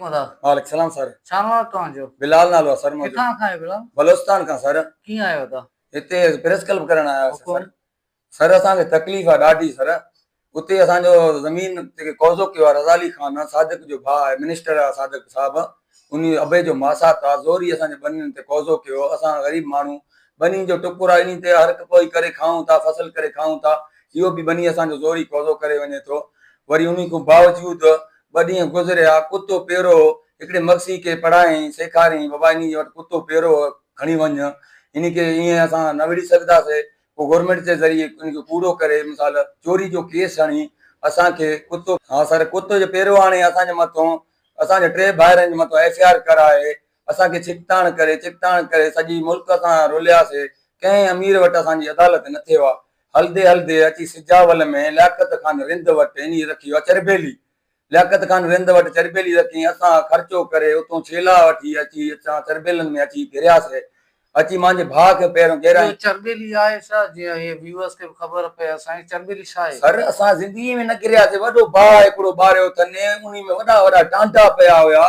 ادا. وعليڪم سلام سر. ڇا نالو آهي توهان جو؟ بلال نالو آهي سر منهنجو. ڪٿان کان آهيو بلال؟ بلوچستان کان سر. ڪيئن آيو ادا؟ هتي پريس ڪلب ڪرڻ آيا هياسين سر. سر اسان کي تڪليف آهي ڏاڍي سر. اتي اسان جو زمين تي قوضو ڪيو آهي رضا علي خان صادق جو ڀاء آهي منسٽر آهي صادق صاحب انهي ابي جو ماسات آهي زوري اسان جي ٻنين تي قوضو ڪيو اسان غريب ماڻهو ٻني جو ٽڪر آهي انهي تي هر ڪوئي ڪري کائون ٿا فصل ڪري کائون ٿا اهو به ٻني اسان جو زوري قوضو ڪري وڃي ٿو وري انهي کان باوجود ٻه ڏينهن گذريا، ڪتو پيرو هو، هڪڙي مگسي کي پڙهايائين، سيکاريائين، بابا انهيء وٽ ڪتو پيرو هو، کڻي وڃ، انهي کي ائين اسان نه وڙهي سگهنداسين، پوء گورنمينٽ جي ذريعي ان کي ڪوڙو ڪري، مثال چوري جو ڪيس هڻي اسان کي ڪتو. ها سر، ڪتو جو پيرو آڻي اسان جي مٿون، اسان جي ٽي ڀائرن جي مٿون ايف I R ڪرائي، اسان کي ڇڪتاڻ ڪري، ڇڪتاڻ ڪري سڄي ملڪ اسان رولياسي، ڪنهن امير وٽ اسان جي عدالت نه ٿيو آ. هلندي هلندي اچي سجاول ۾ لياقت خان رند وٽ انهي رکي اها چرٻيلي. لياقت خان رند وٽ چرٻيلي رکي اسان خرچو ڪري اتون ڇيلا وٺي اچي اسان چرٻيلن ۾ اچي گهرياسي. اچي مانجي ڀاء کي پهريون گهرائين. اهو چرٻيلي آهي ڇا؟ جيئن هي ويوئرس کي به خبر پئي اسان جي چرٻيلي ڇا آهي؟ سر اسان زندگي ۾ نه گهرياسي وڏو باهه هڪڙو ٻاريو اٿن انهي ۾ وڏا وڏا ٽانڊا پيا هيا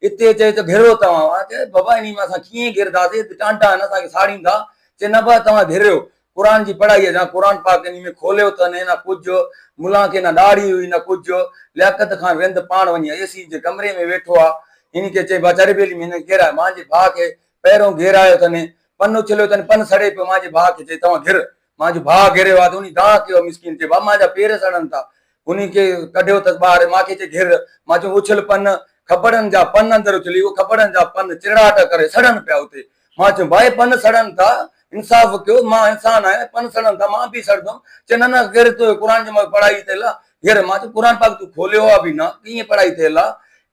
اتي چئي ته گهرو توهان مان چيس بابا انهي ۾ اسان ڪيئن گهرنداسي اتي ٽانڊا آهن اسان کي ساڙيندا چي نه بابا توهان گهريو قرآن جي پڙهائي اچان قرآن پاڪ انهي ۾ کوليو اٿن نه ڪجهه ملان کي نه ڏاڙهي هئي نه ڪجهه لياقت خان رند پاڻ وڃي اي سي جي ڪمري ۾ ويٺو آ انهي کي چئي بابا چرٻيلي ۾ هن کي گهراء مانجي ڀاء کي پهريون گهرايو اٿن پن اڇليو اٿن پن سڙي پيو مانجي ڀاء کي چئي توهان گهر مانجو ڀاء گهريو آ ته انهي دانهن ڪيو مسڪين چئي بابا مانجا پير سڙن ٿا انهي کي ڪڍيو اٿس ٻاهر مان کي چئي گهر مان چيو اڇل پن کبڙن جا پن اندر اڇلي اهو کبڙن جا پن چرڙاٽ ڪري سڙن پيا اتي مان چيو ڀائي پن سڙن ٿا انصاف ڪيو مان انسان آهيان پن سڙن ٿا مان به سڙندم چي نه نه گهر تو قرآن جي پڙهائي ٿيل آ گهر مان چيو قرآن پاڪ تون کوليو آ به نه ڪيئن پڙهائي ٿيل آ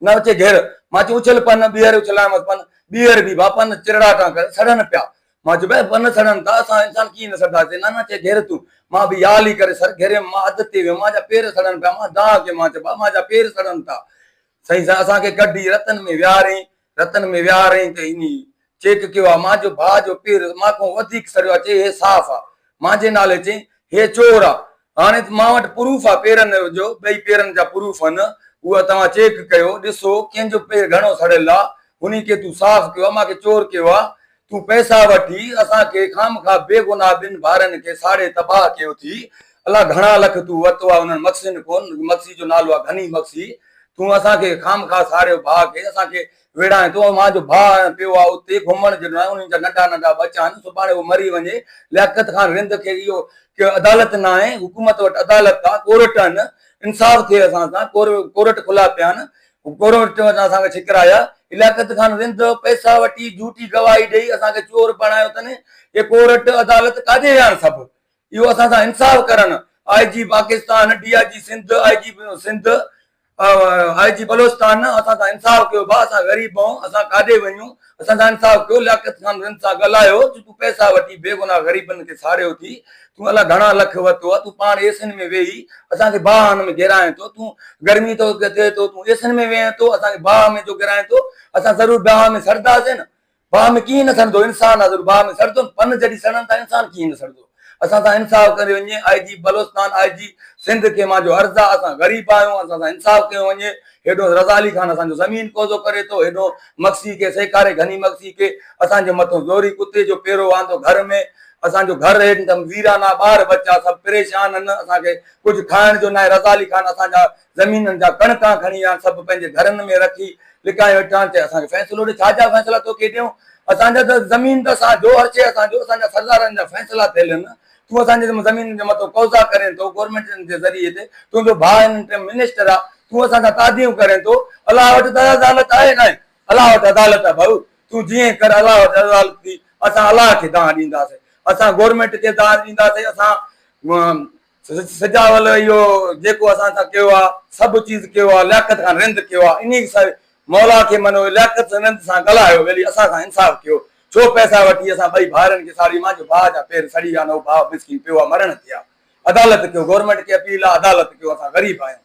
نه چي گهر مان چيو اڇل پن ٻيهر اڇلايمس پن ٻيهر به ڀا پن چرڙاٽان ڪري سڙن پيا مان چيو ڀائي پن سڙن ٿا اسان انسان ڪيئن نه سڙنداسين نه نه چي گهر تون مان به يا علي ڪري سر گهريم مان اڌ تي ويم مان جا پير سڙن پيا مان دانهن ڪيم مان چيو ڀا مان جا پير سڙن ٿا سائين اسان کي ڪڍي رتن ۾ ويهارين رتن ۾ ويهارين ته انهي چيڪ ڪيو آ مان جو ڀاء جو پير مان کان وڌيڪ سڙيو آ چي هي صاف آ مان جي نالي چين هي چور آ هاڻي ته مان وٽ پروف آ پيرن جو ٻئي پيرن جا پروف هن اها توهان چيڪ ڪيو ڏسو ڪنهن جو پير گهڻو سڙيل آ انهي کي تون صاف ڪيو آ مان کي چور ڪيو آ تون پئسا وٺي اسان کي خامخواه بيگناهه ٻن ڀائرن کي ساڙي تباهه ڪيو ٿي الله گهڻا لک تون ورتو آ انهن مگسين کون مگسي جو نالو آ غني مگسي تون اسان کي خامخواه ساڙيو ڀاء کي اسان کي ويڙهائين ٿو مان جو ڀاء پيو آ اتي گهمڻ جهڙو ناهي انهن جا ننڍا ننڍا ٻچا آهن سڀاڻي هو مري وڃي لياقت خان رند کي اهو عدالت ناهي حڪومت وٽ عدالت آ ڪورٽ آهن انصاف ٿئي اسان سان ڪورٽ کلا پيا آهن ڪورٽ وٽ اسان کي ڇڪرايا لياقت خان رند پئسا وٺي جهوٽي گواهي ڏئي اسان کي چور بڻايو اٿن اهي ڪورٽ عدالت ڪاڏي ويا آهن سڀ اهو اسان سان انصاف ڪرن I G Pakistan D I G Sindh I G Sindh I G Balochistan اسان سان انصاف ڪيو ڀاء اسان غريب آهيون اسان ڪاڏي وڃون اسان سان انصاف ڪيو لياقت خان رند سان ڳالهايو جو تون پئسا وٺي بيگناهه غريبن کي ساڙيو ٿي تون الاء گهڻا لک ورتو آهي تون پاڻ ايسن ۾ ويهي اسان کي باهه ۾ گهرائين ٿو تون گرمي ٿو ٿئي ٿو تون ايسن ۾ ويهين ٿو اسان کي باهه ۾ جو گهرائين ٿو اسان ضرور باهه ۾ سڙنداسين نه باهه ۾ ڪيئن نه سڙندو انسان آ ضرور باهه ۾ سڙندو نه پن جڏهن سڙن ٿا انسان ڪيئن نه سڙندو اسان سان انصاف ڪريو وڃي I G Balochistan I G Sindh کي مان جو عرض آ اسان غريب آهيون اسان سان انصاف ڪيو وڃي هيڏو رضا علي خان اسان جو زمين قوضو ڪري ٿو هيڏو مگسي کي سيکاري غني مگسي کي اسان جي مٿو زوري ڪتي جو پيرو آندو گهر ۾ اسان جو گهر هيڏ ويران آ ٻار ٻچا سڀ پريشان آهن اسان کي ڪجهه کائڻ جو ناهي رضا علي خان اسان جا زمينن جا ڪڻڪا کڻي ويا سڀ پنهنجي گهرن ۾ رکي لڪائي ويٺا آهن چي اسان کي فيصلو ڏي ڇا جا فيصلا توکي ڏيون اسان جا ته زمين ته اسان جو هر شيء اسان جو اسان جا سردارن جا فيصلا ٿيل آهن تون اسان جي زمين جي مٿو قوضا ڪرين ٿو گورنمينٽ جي ذريعي تي تنهنجو ڀاء هن ٽيم منسٽر آ تون اسان سان تعديون ڪرين ٿو الله وٽ ته عدالت آهي ناهي الله وٽ عدالت آ ڀائو تون جيئن ڪر الله وٽ عدالت ٿي اسان الله کي دانهن ڏينداسين اسان گورنمينٽ کي دانهن ڏينداسين اسان سجاول اهو جيڪو اسان سان ڪيو آ سڀ چيز ڪيو آ لياقت خان رند ڪيو آ انهي سان مولا کي منو لياقت رند سان ڳالهايو ويلي اسان سان انصاف ڪيو ڇو پئسا وٺي اسان ٻئي ڀائرن کي ساڙي مانجو ڀاء جا پير سڙي ويا نه هو ڀاء مسڪين پيو آ مرڻ تي آ عدالت ڪيو گورنمينٽ کي اپيل آ عدالت ڪيو اسان غريب آهيون.